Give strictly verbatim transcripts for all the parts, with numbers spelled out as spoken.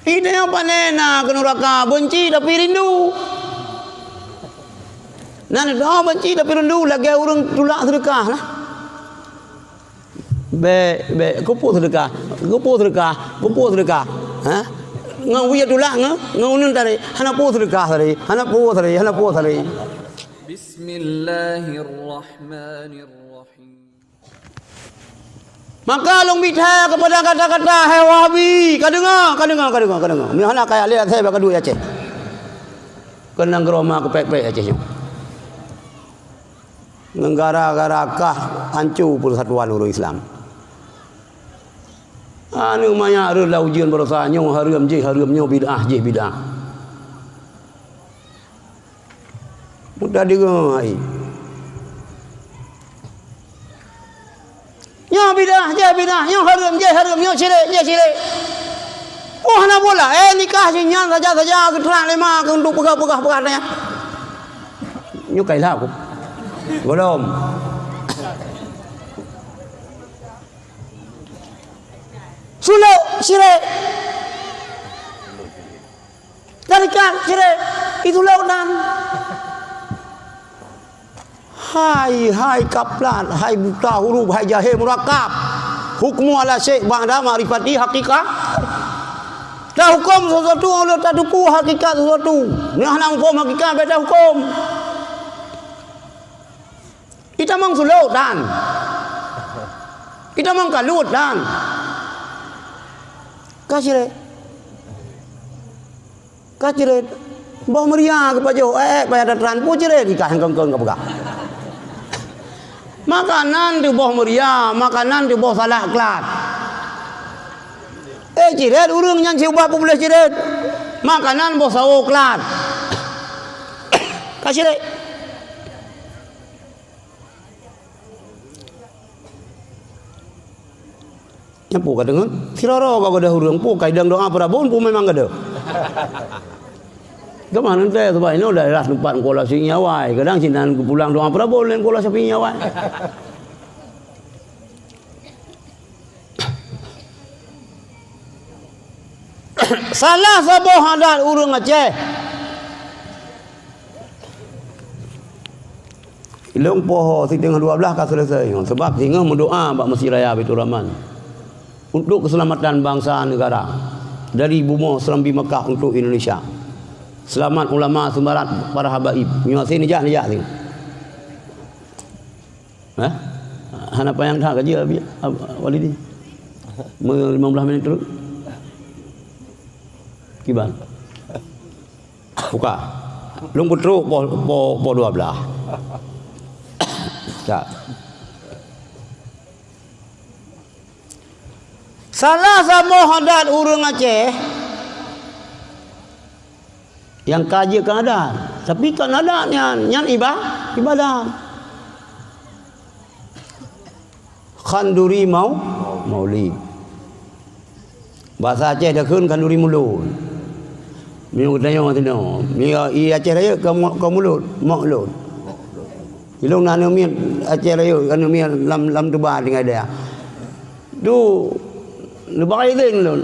Ide nyang pane na keu nuraka, beunci tapi rindu. Na neudoa beunci tapi rindu lagèe ureueng tulak seudeukah lah. Bèk, bèk, keupeue seudeukah, keupeue seudeukah, keupeue seudeukah. Ha? Ngon wie tulak ngon, ngon uneun tadi. Hana peue seudeukah tadi, hana peue tadi, hana peue tadi. Bismillahirrahmanirrahim. Maka lôn bit hai keupada kata-kata hai Wahabi. Ka deungoe, ka deungoe, ka deungoe, ka deungoe. Meuhana kaya lé asai bak duek Aceh. Keu nanggroe ma keupék-pék Aceh nyoe. Ngon gara-gara kah hanco persatuan ureueng Islam. Aneuk manyak rhot lam ujeuen baroesa nyoe hareuem jih hareuem nyoe bid'ah jih bid'ah. Mudah deungoe hai. Nyoe bid'ah, jih bid'ah, nyoe hareuem, jih hareuem, nyoe syirik, jih syirik. Oh, hana bola. Eh, nikah jih nyan saja-saja geutrak lé ma keu untuk peugah-peugah-peugah nyan. Nyoe kai lheueh aku. Golom. Sulok syirik. Tarikat syirik. Itu lôn nan. Hai, hai kaplat, hai buta huruf, hai jahé murakab. Hukmu ala syai' ba'da ma'rifati haqiqah. Tahukum sesuatu, ulôn tateupeue hakikat sesuatu. Nyoe hana muphom hakikat, bèk tahukum. Itamong sulok tan. Itamong kalut tan. Ka syirik. Ka cirét. Boh meuria geupajoh, ék, ék, payah tatran, peue cirét, ikah nyang kong-kong geupeugah. Makanan teuh boh meuria, makanan teuh boh salak klat. Eh, cirét ureuëng nyan siubat peupuléh cirét. Makanan boh sawo klat. Ka cirét. Nyan peue ka deungon? Sidroe-droe ka geudah ureuëng, peue ka idang doa peurabon, peue memang geudah. Keumah neuntée sabab inoe daerah teumpat Engku Lhok Syiek ngieng awai, kadang sinan geupulang doa peurabon lé Engku Lhok Syiek ngieng awai. Salah saboh adat ureuëng Aceh. Lôn poh siteungoh dua blaih ka seuleusoe nyoe, sabab singoh meudoa bak Meuseujid Raya Baiturrahman untuk keuseulamatan bansa neugara dari bumoe seurambi Mekah untuk Indonesia. Seulamat ulama seumarat para habaib. Nyoe hase neujak, neujak singoh. Hah? Hana panyang that ka jeuet, Abi, Ab-, Walidi? Meu lima belas menit teuk? Kiban? Buka. Lôn peutrok poh, poh, poh dua blaih. Tak. Salah saboh adat ureuëng Aceh nyang ka jeuet keu adat, tapi kon adat nyan, nyan iba-, ibadat. Khanduri mau-, maulid. Basa Aceh takheun khanduri mulod. Meunyoe geutanyoe sinoe, meunyoe i Aceh Rayeuk ka mu-, ka mulod, maulod. Ilong na aneuk miet Aceh Rayeuk, aneuk miet lam, lam tuba tinggai dia. Tu, neuba izin lôn.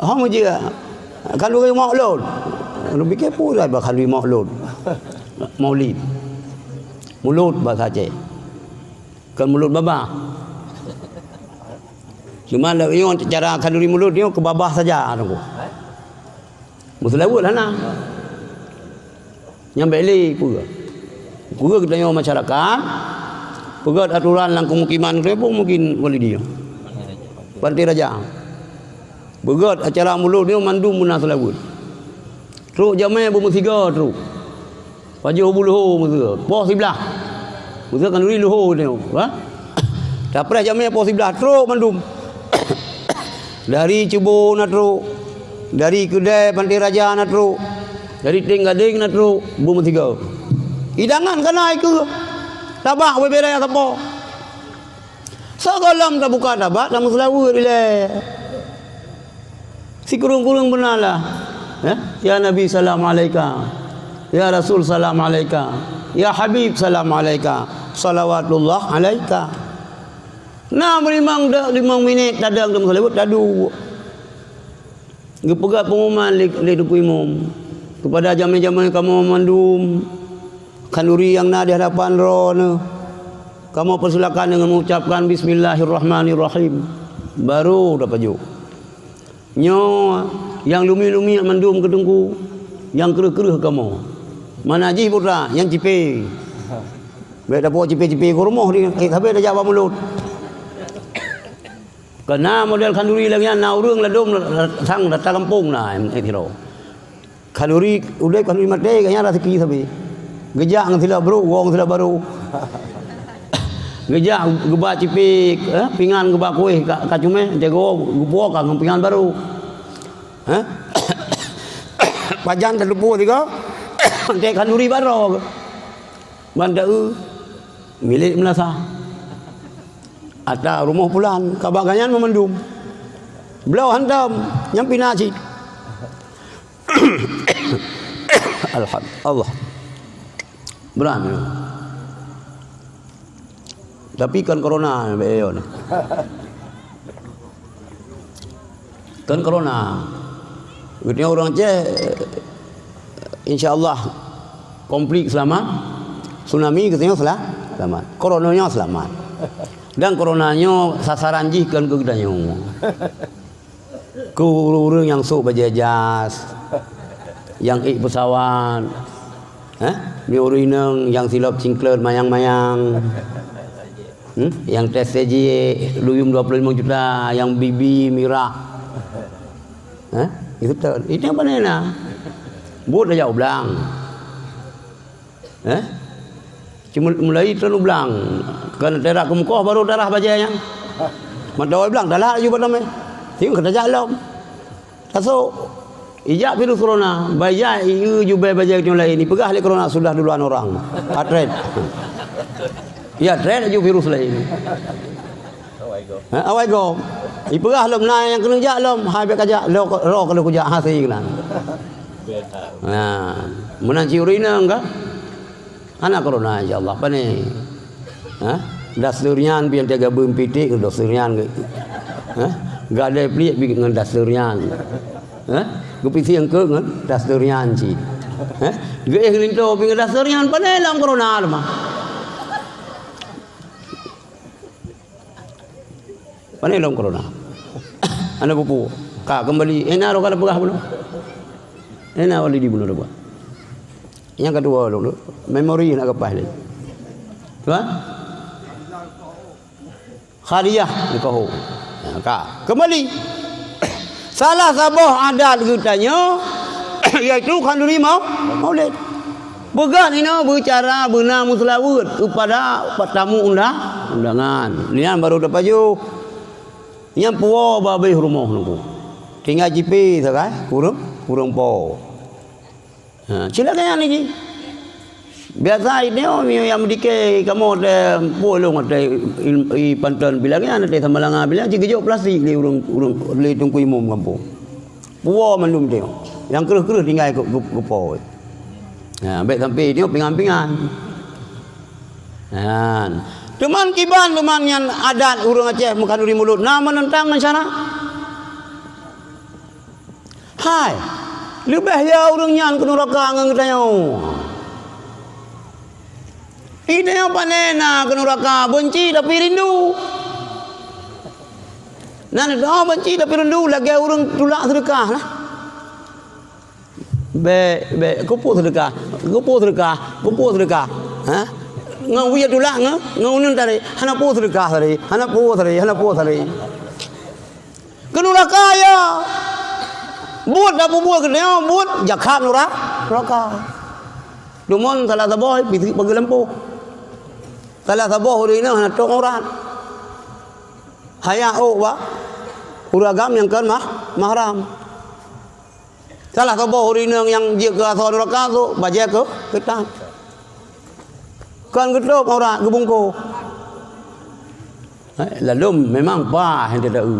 Hom jeuet. Khanduri maulod. Lôn pikir peue bak khanduri maulod. Maulid. Mulod basa Aceh. Kon mulod babah. Cuma lagèe nyoe cara khanduri mulod nyoe keu babah saja, Teungku. Meuseulaweuet hana. Nyan bèk lé peue. Peue geutanyoe masyarakat, peugöt aturan lam keumukiman geutanyoe pun mungkin Walidi. Panté Raja. Peugöt acara mulod nyoe mandum beuna seulaweuet. Trok jamèe beumeusigoe trok. Pajoh bu leuho meusigoe. Poh siblaih. Meusigoe khanduri leuho nyoe, ha? Tapreh jamèe poh siblaih trok mandum. Dari Cubo na trok. Dari Keudè Panté Raja na trok. Dari Teng Gadeng na trok. Beumeusigoe. Hidangan ka na ikeue. Tabak bubé raya sapo. Sigohlom tabuka tabak, tameuseulaweuet ilèe. Sikureueng-kureueng beuna lah. Ya? Ya Nabi, salam alaika. Ya Rasul, salam alaika. Ya Habib, salam alaika. Salawatullah alaika. Na meulimong dek limong minit tadong tameuseulaweuet, taduek. Geupeugah pengumuman lé, lé Teungku Imum, keupada jamé-jamé kamoe mandum, khanduri nyang na di hadapan droeneuh, kamoe peusilakan deungon mengucapkan bismillahirrahmanirrahim. Barô tapajoh. Nyoe nyang lumiek-lumiek mandum keu Teungku, nyang kreueh-kreueh kamoe. Mana jih buta, nyang cipé. Bèk tapuwoe cipé-cipé keu rumoh di, eh, sabé tajak bak mulod. Keu na model khanduri lagèe nyan, na ureueng ladôm sang data gampông na, eh, sidroe. Khanduri udép, khanduri maté, gobnyan raseuki sabé. Geujak ngon silop brôk, woe ngon silop barô. Geujak geuba cipé, eh, pingan geuba kuéh ka, ka cumé, teuka geupuwoe ka ngon pingan barô. Eh? Pajan tateupeue sigoe, teuka khanduri bak droe. Ban ta-eu milék meunasah. Ata rumoh pulan, ka bak gobnyan meumandum. Bloe hantom, nyan pih na cit. Alham-, Allah. Brat. Tapi kon corona, bèk yo. Kon corona. Geutanyoe ureueng Aceh, insya Allah, konflik seulamat, tsunami geutanyoe seula-, seulamat. Corona nyoe seulamat. Dan corona nyoe sasaran jih kon keu geutanyoe. Keu ureueng-ureueng nyang sôk bajèe jas, nyang ék peusawat, eh? Nyoe ureueng inong nyang silop cingklot mayang-mayang. Hmm? Nyang tes C J duyum dua puluh lima juta, nyang bibi mirah. Hah? Itu betul. Itu nyang pané na. Buet tajak u blang. Eh? Cuma mulai tron u blang. Kan tera keumukoh baru tarah bajèe nyan. Mata awai blang, talah laju padam eh. Tieng ka tajak lom. Tasok. Ijak virus corona, bajèe ieu jubèe bajèe nyang laén. Ipeugah lé corona sudah duluan orang. Atret. Ya, atret laju virus laén. Ha, awai gob. Ipeugah lom na nyang keuneuk jak lom, hai bèk kajak, lo, lo keuneuk kujak, ha, si keunan. Nah, meunan cit ureueng inong ka? Hana corona, insya Allah. Pané? Ha? Daster nyan pih nyang teuga beuem piték ngon daster nyan. Ha? Gadai pliek pih ngon daster nyan. Ha? Geupisieng keu ngon daster nyan cit. Ha? Geuéh linto pih ngon daster nyan, pané lom corona teuma. Pané lom corona. Hana peue-peue. Ka keumbali. Eh, na roh ka tapeugah bunoe. Eh, na wali di bunoe tapeugah. Nyang keudua lom, memori na keupah lé. Tuan? Khadijah nikoh. Ya, ka. Keumbali. Salah saboh adat geutanyoe, yaitu khanduri mau-, maulid. Beugat inoe beucara beuna meuseulaweuet keupada tamu unda-, undangan. Nyan baru tapajoh. Nyan puwoe babeh rumoh nunggu. Tinggai cipé sagai, kureueng, kureueng po. Ha, cit lagèe nyan jih. Biasa inoe nyang meudike kamoe teuh puwoe lôn teuh il-, i Panton bilang nyan teuh Samalanga bilang cit geujok plastik lé ureueng, ureueng lé Teungku Imum gampông. Puwoe mandum teuh. Nyang kreueh-kreueh tinggai keu, keu, keu po. Ha, bèk sampai teuh pingan-pingan. Nyan. Teuma kiban teuma nyan adat ureueng Aceh meukhanduri mulod na meunentang ngon syarak. Hai, leubeh ya ureueng nyan keu nuraka ngon geutanyoe. Geutanyoe pané na keu nuraka, beunci tapi rindu. Na neudoa beunci tapi rindu lagèe ureueng tulak seudeukah lah. Bèk, bèk, keupeue seudeukah, keupeue seudeukah, keupeue seudeukah. Ha? Ngon wie tulak ngon, ngon uneun tadi, hana peue seudeukah tadi, hana peue tadi, hana peue tadi. Keu nuraka ya. Buet dak peubuet keu nyoe, buet jakhat nura-, nuraka. Dumon salah saboh pih pageu lampôh. Salah saboh ureueng inong hana tôk aurat. Haya ôk bak ureueng agam nyang kon mah-, mahram. Salah saboh ureueng inong nyang jeuet keu asoe nuraka tu, bajèe keu keutan. Kon geutôp aurat geubungkôh. Eh, ladôm memang paih nyang teuta-eu.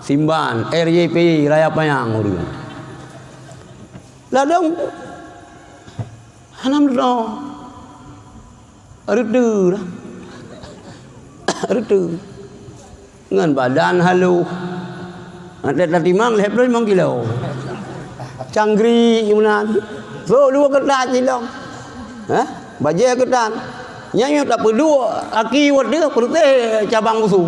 Simban, R Y P, Raya Panyang ureueng. Ladôm hana meudoa. Reuteu lah. Reuteu. Ngon badan halôh. Até tatimang lhèe ploh limong kilo. Canggri meunan. Trok dua keutat silong. Hah? Bajèe keutat. Nyan nyoe tapeuduek aki watèe peureuteh cabang busu.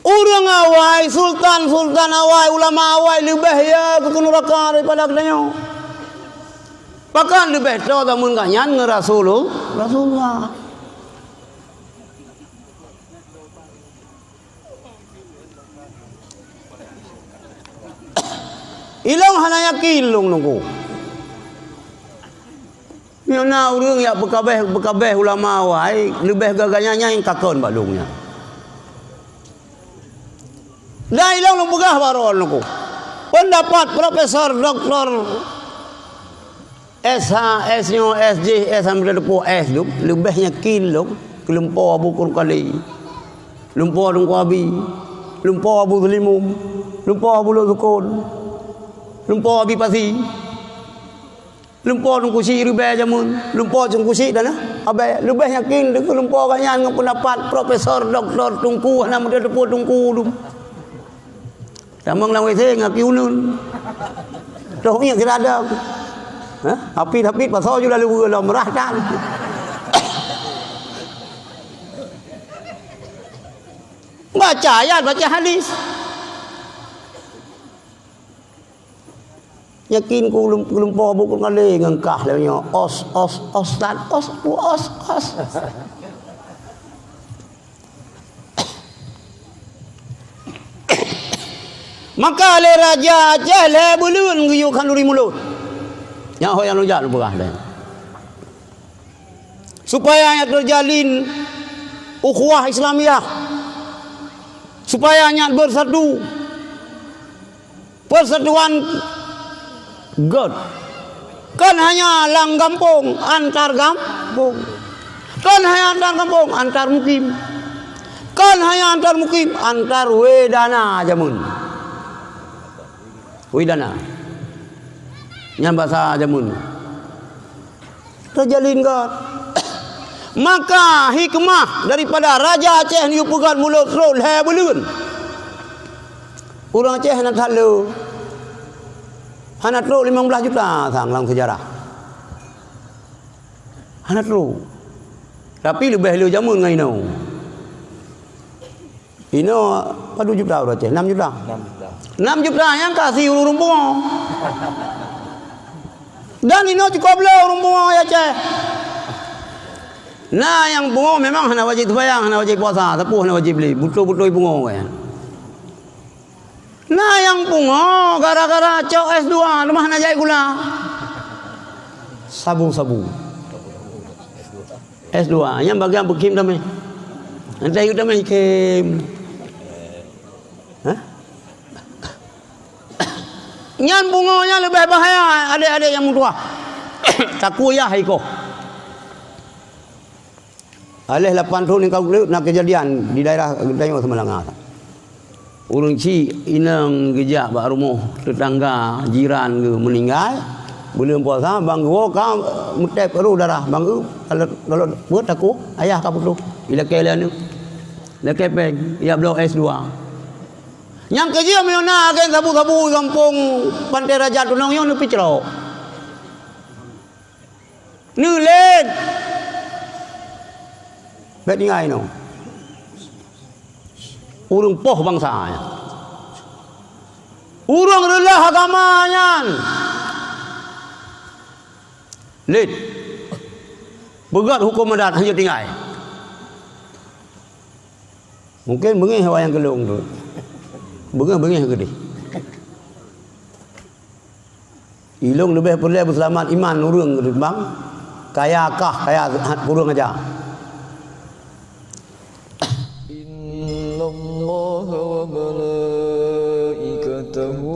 Ureueng awai, sultan-sultan awai, ulama awai leubeh ya keu neuraka daripada geutanyoe. Pakon leubeh toe tameu'en gobnyan ngon Rasulul-, Rasulullah. Ilong hana yakin lôn nunggu. Nyoe na ureueng nyang beukabeh-beukabeh ulama awai, leubeh gagah nyan nyang kakon bak lôn nyan. Dan ilong lôn peugah bak droeneuh, peundapat profesor, doktor, S H, S nyoe, S J, S sampai teupeu S dum, leubeh yakin lôn keu lumpoe Abu Kurkali, lumpoe Teungku Abi, lumpoe Abu Seulimum, lumpoe Abu Lhok Sukon, lumpoe Abi Pasi. Lumpoe Teungku Syik ribèe jameun, lumpoe Teungku Syik dan abèe leubeh yakin deungon lumpoe gobnyan ngon peundapat profesor, doktor, teungku, hana meuteupeu teungku dum. Tamong lam W C ngaki uneun. Toh ingat sira ada. Hah? Hapit-hapit pasal ju lalu lom rah tan. Baca ayat, baca hadis. Yakin ku lum-, lumpoe buku ngalé ngon kah lé nyoe. Os, os, os, tan, os, os, os. Maka lé raja Aceh lhèe buleuen geuyue khanduri mulod. Nyan ho nyang lôn jak lôn peugah lé. Supaya nyan teujalin ukhuwah Islamiyah. Supaya nyan beusatu. Persatuan göt. Kon hanya lam gampông, antar gampông. Kon hanya antar gampông, antar mukim. Kon hanya antar mukim, antar wedana jameun. Wedana. Nyan basa jameun. Teujalin göt. Maka hikmah daripada Raja Aceh nyoe peugöt mulod trok lhèe buleuen. Ureueng Aceh hana that le. Hana trok limong blaih juta sang lam seujarah. Hana trok. Tapi leubeh le jameun ngon inoe. Inoe padub juta ureueng Aceh? Nam juta. Nam juta. Nam juta nyan ka si ureueng pungo. Dan inoe cukup le ureueng pungo di Aceh. Na nyang pungo memang hana wajéb seumayang, hana wajéb puasa, sapeue hana wajéb lé, beutôi-beutôi pungo kan. Na nyang pungo gara-gara cok S dua, teuma hana jai sikula. Sabu-sabu. S dua, nyang bagian beukim tamé. Entah yue tamé kim. Hah? Nyan pungo nyan leubeh bahaya adék-adék nyang meutuah. Takue yah ikoh. Aléh lapan thôn nyang ka lheueh na keujadian di daerah geutanyoe Samalanga. Ureueng chik inong geujak bak rumoh teutangga jiran geuh meuninggai, buleuen puasa bang geuwoe ka meutép roh darah bang geuh kalau, kalau buet takue ayah ka putôh ilakée lé aneuk. Lakée péng, ya bloe S dua. Nyang keujeuet meunyoe na agen sabu-sabu gampông Pantai Raja Tunong nyoe neupicrok. Neulét. Bèk tinggai nyoe. Ureueng poh bansa nyan. Ureueng reulah agama nyan. Lét. Peugöt huköm adat hanjeuet tinggai. Mungken beungéh awak nyang keulong tu. Beungéh-beungéh keudéh. Ilong leubeh peureulée beuseulamat iman ureueng ketimbang kaya kah, kaya kureueng aja. Innallaha wa malaikatahu